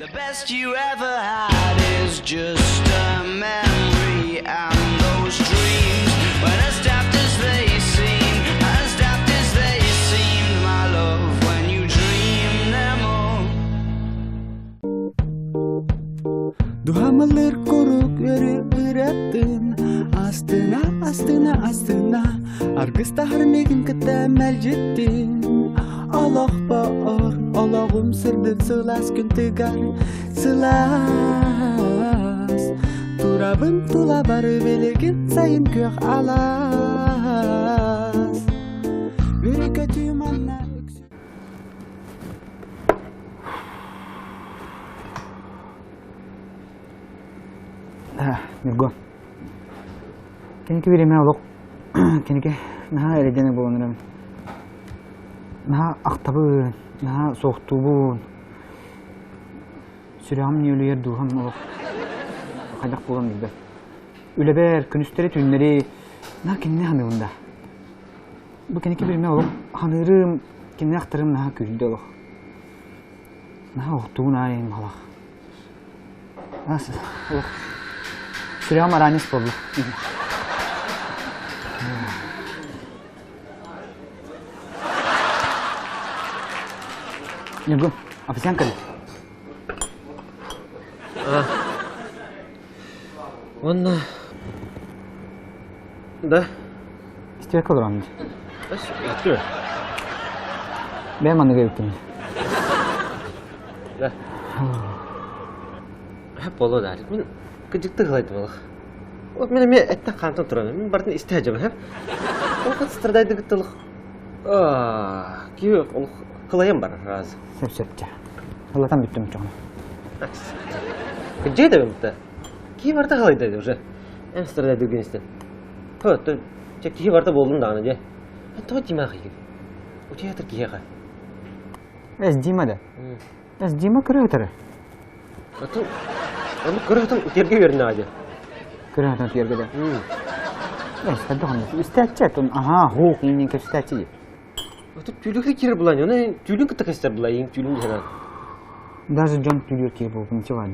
The best you ever had is just a memory and those dreams when as daft as they seem, as daft as they seemed, my love, when you dream them all. Дуһамылыр курук өрү ыратын Астына, астына, астына Аргыстаһар мигин кытта мэлдьиттин Олох боор, олоҕум сырдык сылаас күн тыгар Сылаас Турабын тула бары билигин сайын күөх алаас Үрүкөтүү манна үксү Ньургун. Кэнники бириэмэ олох кинигэ наһаа эрэйдэнэр буолан эрэбин. Наһаа ахтабын, наһаа суохтуубун. Сүрэҕим нүөлүйэр дууһам олох хайдах буолан билбэт. Үлэбэр күнүстэри-түүннэри наһаа кинини саныыбын да. Бу кэнники бириэмэ олох саныырым, кинини ахтарым наһаа күүрдэ олох. Наһаа охтуун аайын малах. Олох. Сүрэҕим араанньыс буолла. Ньургун, официант кэллэ. Уонна да Истибэккэ олороммут. Бэйэм маннык эбиппин. Да. Боло да. Мин кыдьыкты кылайдым олох. Вот мен эме эттен хаантан туран. Мин бартын истэ жабын, хэ? Ол хат страдайды гыттылых. Аа, киһи ол кылайан бар раз. Сөп сөп дьэ. Ылатан бүттүм чоҕун. Кыдьык да бутта. Киһи барта кылайды уже. Эн страдайды гынистен. Хо, то чэ киһи барта буоллун даҕаны дьэ. Тоҕо Дима ахыйгын? Утуйа киһиэхэ. Эс Дима да. Эс Дима көрө Атын ону көрө атын утуйарга үөрэнэҕэ дьэ. Көрө атын утуйарга да. Эс хайдах онно истээччи атын аhaa хук иинин кэпсэтээччи дии. Аты түүлүгэр киирэр булаан, оны түүлүн кытта кэстэр булаайын түүлүн дьанан. Даже дьон түүлүгэр киирэр буолбун ничего баар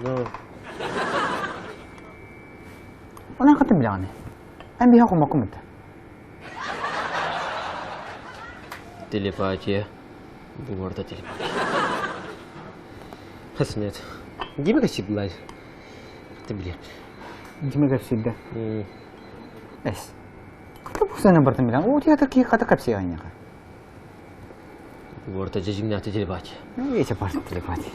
Ну. Онон хатын билэҕин. Эн биһиэхэ хоммоккун бытта. Телепатия. Буорда телепатия. Хас нет. Дима кэпсиир Ты билиэм. Дима кэпсиирдэ. Эс. Хата бу сана бартын билэн. О, театр киһи хата кэпсиэҕинньэхэ. Буорда дьиҥнээх телепатия. Эти бар телепатия.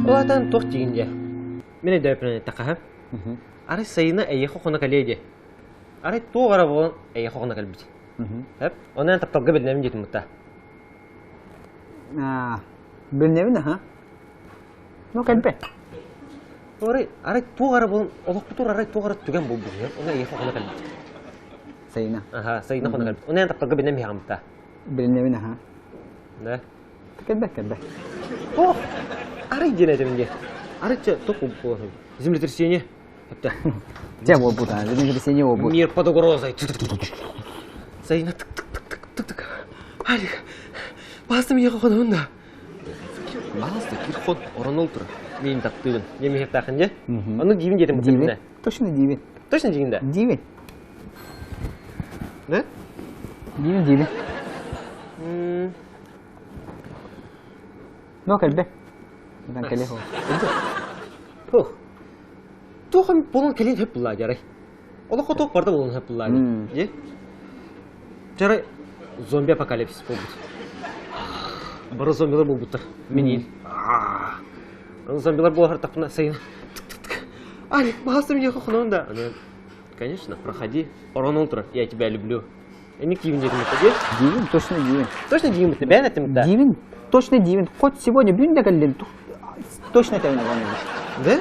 Улаатан туох диигин дьэ? Мин өйдөөппүнэн эттэххэ, арай сайына эйиэхэ хоно кэлиэ диэ. Арай туох эрэ буолан эйиэхэ хоно кэлбит. Эп, онон тапталга билинэбин диэтим бутта. Билинэбин аха. Ну кэлбэт. Арай, арай туох эрэ буолан олохпутугар арай туох эрэ түгэн буолбут Онон эйиэхэ хоно кэлбит. Сайына. Аха, сайына хоно кэлбит. Онон тапталга билинэн биһиэҕим бутта. Билинэбин аха. Да. Кэлбэт кэлбэт. Туох? Арай диэн этим диэ. Арай чэ, туох буолуон Землетрясение. Эптэ. Дьэ буолбут аа, землетрясение буолбут. Мир под угрозой. Сайына тык-тык-тык-тык-тык. Алик, баста миэхэ хонуһун да. Баста кир хон оронол тура. Мин таптыыбын. Дьэ миэхтаахын дьэ. Ону диибин диэтим Диибин. Точно диибин. Точно диигин да? Диибин. Да? Диибин диибин. Но кэлбэ. Дан кэле хо. Тух. Туох болон кэлин хөп булла жарай. Олоххо туох барда болон хөп булла дии. Жарай зомби апокалипсис буолбут. Бары зомбилар буолбуттар. Миниин. Зомбилар буолар таппына сайын. Алик, баҕаста миэхэ хонон да. Конечно, проходи. Оронон турар. Я тебя люблю. Эми киивин диэтим дии. Диибин, точно диибин. Точно диибин бэйэн эттим да. Диибин, точно диибин. Хоть сегодня бүгүн да кэллин, точно этэмин оҕону. Да?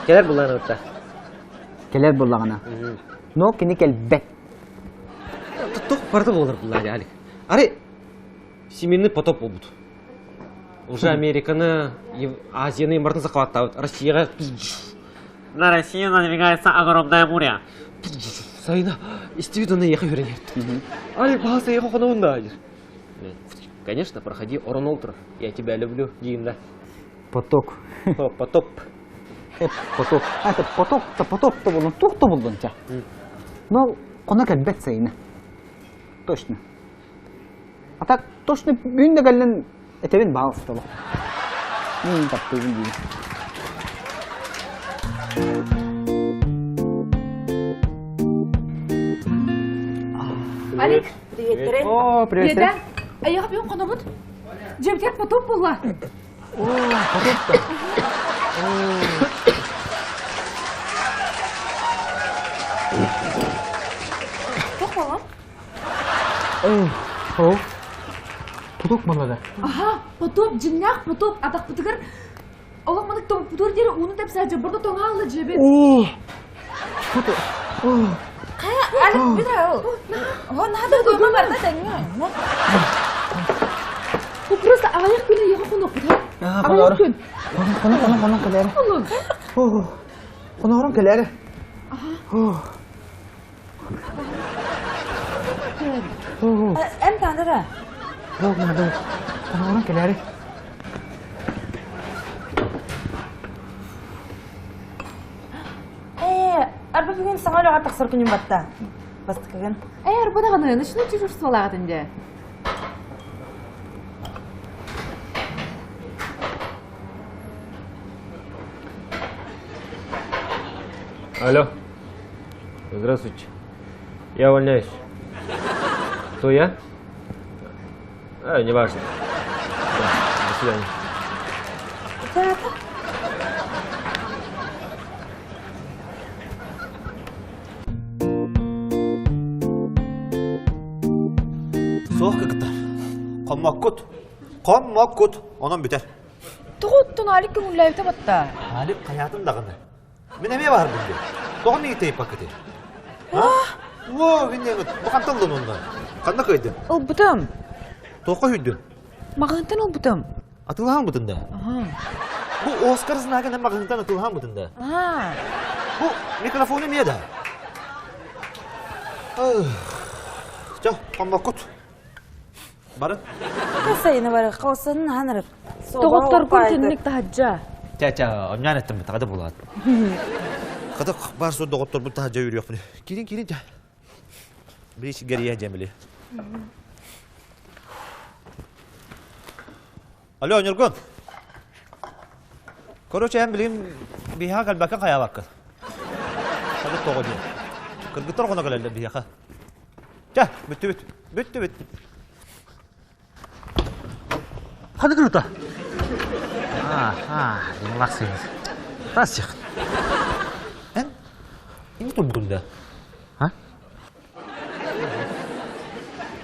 Кэлэр буллаҕына ытта. Кэлэр буллаҕына. Но кини кэлбэт. Туох барыта буолар буллаҕа Алик. Арай семейный потоп буолбут. Уже Американы, Азияны бартын захваттаабыт. Россияға На Россию надвигается огромная буря. Сайына, истибит оны ехе хүрен Алик, пожалуйста, ехе хонуун да. Конечно, проходи, орон олтур. Я тебя люблю, дейм да. Поток. Потоп. Потоп. А, это потоп-то, потоп-то болон, тух-то болдун ча. Но коно кэлбэт сайына. Точно. А так точно бүгүн да кэллэн этэбин баалыста олох. Мин таптыыбын диибин. Алик, привет. О, привет. Дедә, аяғы бүгін қонабыт. Жемтер потоп була. О, потоп-то. Тоқ балам. О, потоп малада. Аха, потоп, жиннах потоп, атақ бытыгыр. Олық мынык топ бұтыр дері уны тәпсә жабырды тоңа алды жебет. О, потоп. О, Алик, бүтүр ол. О, надо көмө бар да теңге. Бу просто аяқ күні аяғы қонақ бұта. Аяқ күн. Коно, коно, коно кэлэри. О, конорон кэлэри. О. О, Эм таныра. О, надо. Конорон кэлэри. Э, арба бүгүн саңа өлөҕө тахсар күнүм батта. Бастыкыгын. Эй, арбада ғана, начну дежурстволағат инде. Алло. Здравствуйте. Я увольняюсь. Кто я? А, неважно. Да, до свидания. Суох кыгыттар. Хоммоккут. Хоммоккут. Онон бүтэр. Тугуттун Алик көңүллээбитэ батта. Алик хайаатын даҕаны. Мин эмиэ баарбын дии. Тоҕо миигин тэйиппаккытый? О, мин диэҥҥит, бу хантан ыллын онно? Ханна кыайдын? Ылбытым. Туохха үүйдүн? Маҕаһыынтан ылбытым. Атыылаһан бытын да? Бу Оскар знагын эн маҕаһыынтан атыылаһан бытын да? Бу микрофону эмиэ да? Чэ, хоммоккут. Барын. Сайыны бары қалсанын ханырып. Тоғыттар күн тенник тахаджа. Чэ-чэ, онньоон эттим тагада булат. Кытык бар су доҕотторбут таһдьа үөрүөхпүн. Киирин, киирин, чэ. Били сиргэрийэ дьэмили. Алло, Ньургун. Короче, эн билигин биһиэхэ кэлбэккэ хайаабаккын. Хадык тоҕо диэн. Кыргыттар хоно кэлэллэр биһиэхэ. Чэ, бүттүбүт. Бүттүбүт. Ханы круто. А, а, Тасих. Эн ини турбутуҥ да? А?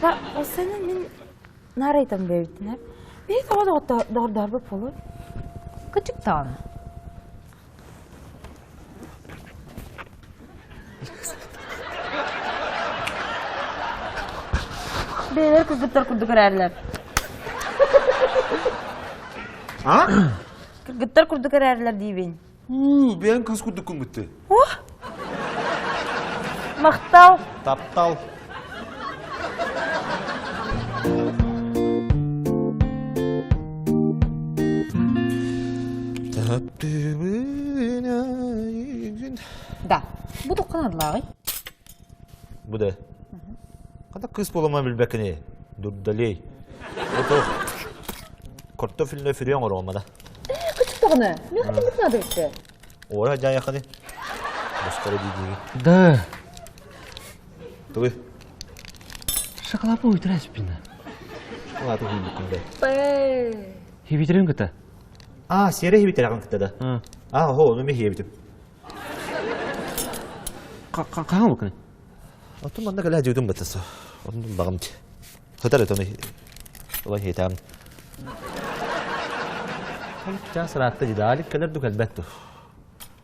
Ба, осыны мин нарайтам бэбитин. Бии тоҕо доҕордоорбут буолур. Кычыктаан. Бээлер кыргыттар курдук эрээрлэр. А? Кыргыттар курдук эрээрлэр диибин. Уу, бэйэҥ кыыс курдук күммүттү. Ух! Махтал! Таптал. Да. Бу тоққан адлағай. Бу да. Қанда кыз болама билбекини. Дурдалей. Ото картофельный френ оромада. Кычыктағыны. Мен хотим надо бітті. Ора жаяқыны. Бускара дидиги. Да. Тугуй. Шоколад уйтрас бина. Шоколад уйбуккун Хибитерин кыта. А, сере хибитерагын кытта да. А, хо, ону мен хиэбитим. Хаан букны? Оттон манна кэлэ дьүтүн баттаса. Оннун багым ти. Хытар этону. Олай хетам. Час ыраатта дии, Алик кэлэр ду кэлбэт ду.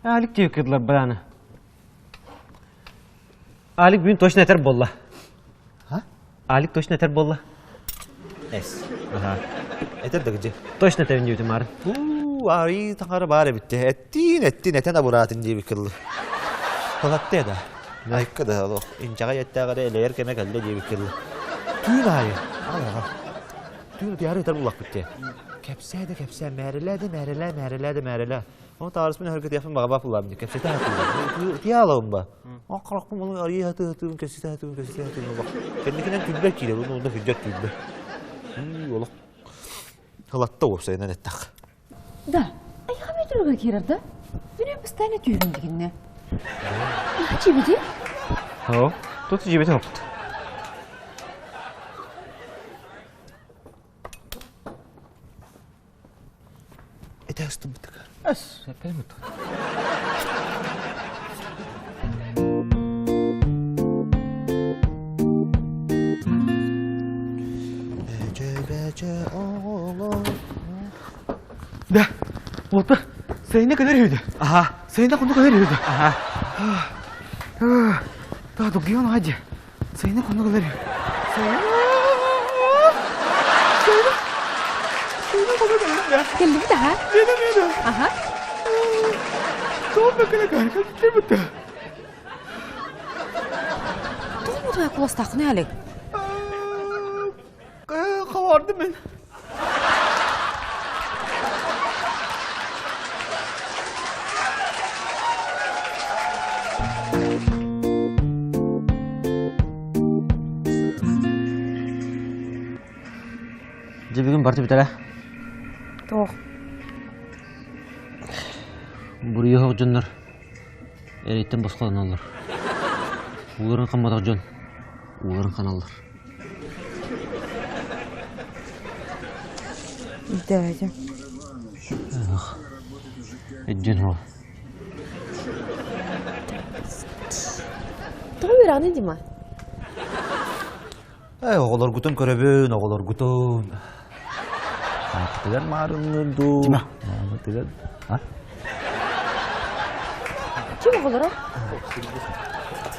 Алик диye кыдлар бараны. Алик бүгүн точно этер болла. А? Алик точно этер болла. Эс. Аха. Этер да гыжы. Точно этер диютим ары. Уу, ари таҥара баар эбитте. Эттиин, эттин, этен абыраатын диэбит кыллы. Халатты да. Айка да олох инчэҕэй эттээх эрэ элэйэр кэмэ кэллэ диэбиккэ дылы. Түүн аайы аҕал аҕал. Түүн утуйаары ытар буллахпыт дии. Кэпсээ да кэпсээ, мээрилээ да мээрилээ, мээрилээ да мээрилээ. Ону таҕарыспын өһөргөтүөхпүн баҕабаах буллаам дии. Кэпсэтэ сатыыбын. Утуйа алабын ба. Ол харахпын булан арыйа сатыы сатыыбын, кэпсэтэ сатыыбын, кэпсэтэ сатыыбын. Олох. Кэнникинэн түүнбэр киирэр, уонна онно сылдьар түүнбэр. Олох Ылатта уопсайынан эттэххэ. Да, айха метроға кирер да? Мен постоянно түйрін дегенне. Чибити? О, тут жибити опыт. Это астымытыгар. Әс, әпәміт. Да, вот Сайына кэлэр үһү Аха. Сайына хонук кэлэр үһү Аха. Та дугион хаджи. Сайына хонук кэлэр үһү. Сайына. Сайына. Сайына хонук кэлэр. Кэллибит аха. Мена мена. Аха. Тоом бэкэлэ каарка кэлбитэ. Тоҕо мутуйа куластааххыный Олег? Хавардым мен. Дьэ бүгүн барты бүтэрэ. Туох? Буруйуһук дьоннор эрэйтэн босхолоноллор. Ууларын хамматах дьон ууларын ханаллар. Дядя. Ах, өйдүн ол. Тоҕо үөрэҕиний Дима? Эй, оҕолоргутун көрөбүн, оҕолоргутун. Ааппытыгар маарынныыр дуу? Дима. Маамытыгар... А? Ким оҕолоро?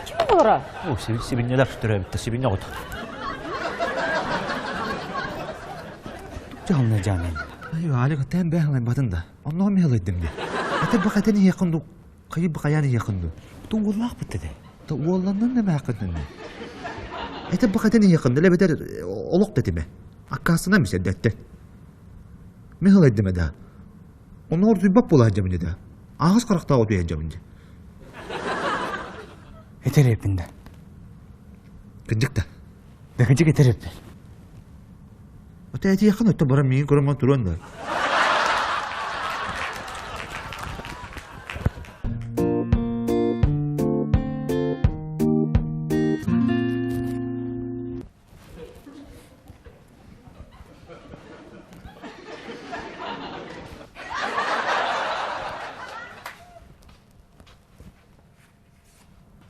Ким оҕолоро? О, сибинньэлэр төрөөбүттэр, сибинньэ оҕото. Дьаһална дьаанай. Ай, Алик, тэн бэһэлэн батын да. Онно миһэлэйдим ди. Ата бакатын иһиэххин ду, хайы бакаян иһиэххин ду. Ту уоллаах бытты де. Та уолланнан да мээххин ду. Ата бакатын иһиэххин да, бетер олох тетиме. Аккасына миседдетте. Миһэлэйдим да. Онно ордуйбап буолаа дьабын да. Ааҕыс харахтаах утуйан дьабын ди. Этер эппин да. Кырдьык да. Да кырдьык этер эппин. Ата этиэххин отто баран миигин көрөн туруон да.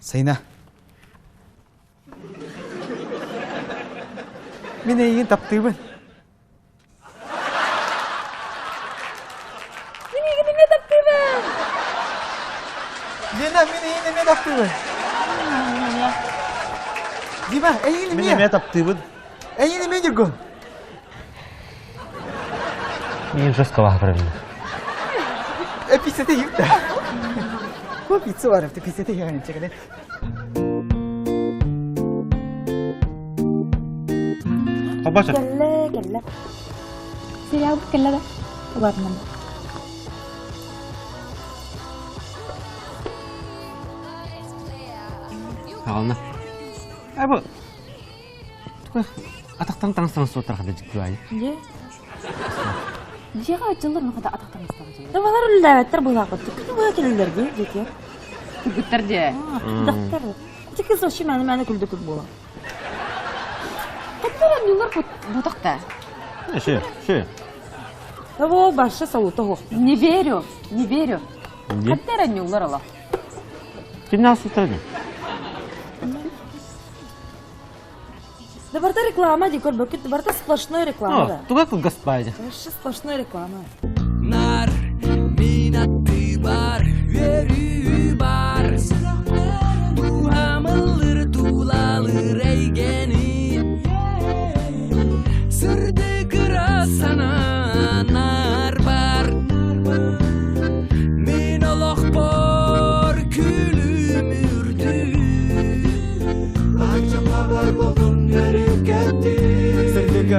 Сайна. Мин эйигин таптыыбын. Мин эйигин эмиэ таптыыбын. Лена, мин эйигин эмиэ таптыыбын. Дима, эйигин Мин эмиэ. эмиэ таптыыбын. Эйигин эмиэ Ньургун. Мин жестко правильно. Пиццете юкта. Бу пицца бар, пиццете яғын чекеле. Хоббаша. Кэллэ, кэллэ. Сериал кэллэ да? Улаатынан. Аҕална. Ай бу атахтан таҥастан суоттар хата дьиктибай. Дьэ. Дьиэҕэ аччыллар хата атахтан ыстаҕа Табалар үллээбэттэр буолаакыт. Күнү быһа кэлэллэр дии, дьиэтигэр. Кыргыттар дьэ. Дактар. Ити кыз вообще мээнэ-мээнэ күлдэ күл буола. Хаттар анньылар ботах да. Ши, ши. Того барша салута хуох. Не верю, не верю. Хаттар анньылар ала. Кимнээх суоттар дии? Да барта реклама дии көрбөккүт, барта сплошной реклама да. Туга кылгас баайдьа. Вообще сплошной реклама. Нар, мин аттыбар, үөрүү бар. Дууһамылыр тулалыр эйгэни. Сырдык ыра санаанар бар. Мин олохпор күлүм үрдүк.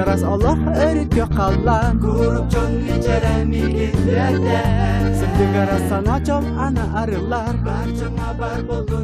Сырдык ырас олох өрүккө халлаан Курук дьон мичээрэ миигин үөрдэ Сырдык ырас санаа чол ана арыллар Бар дьоҥҥо бар буоллун.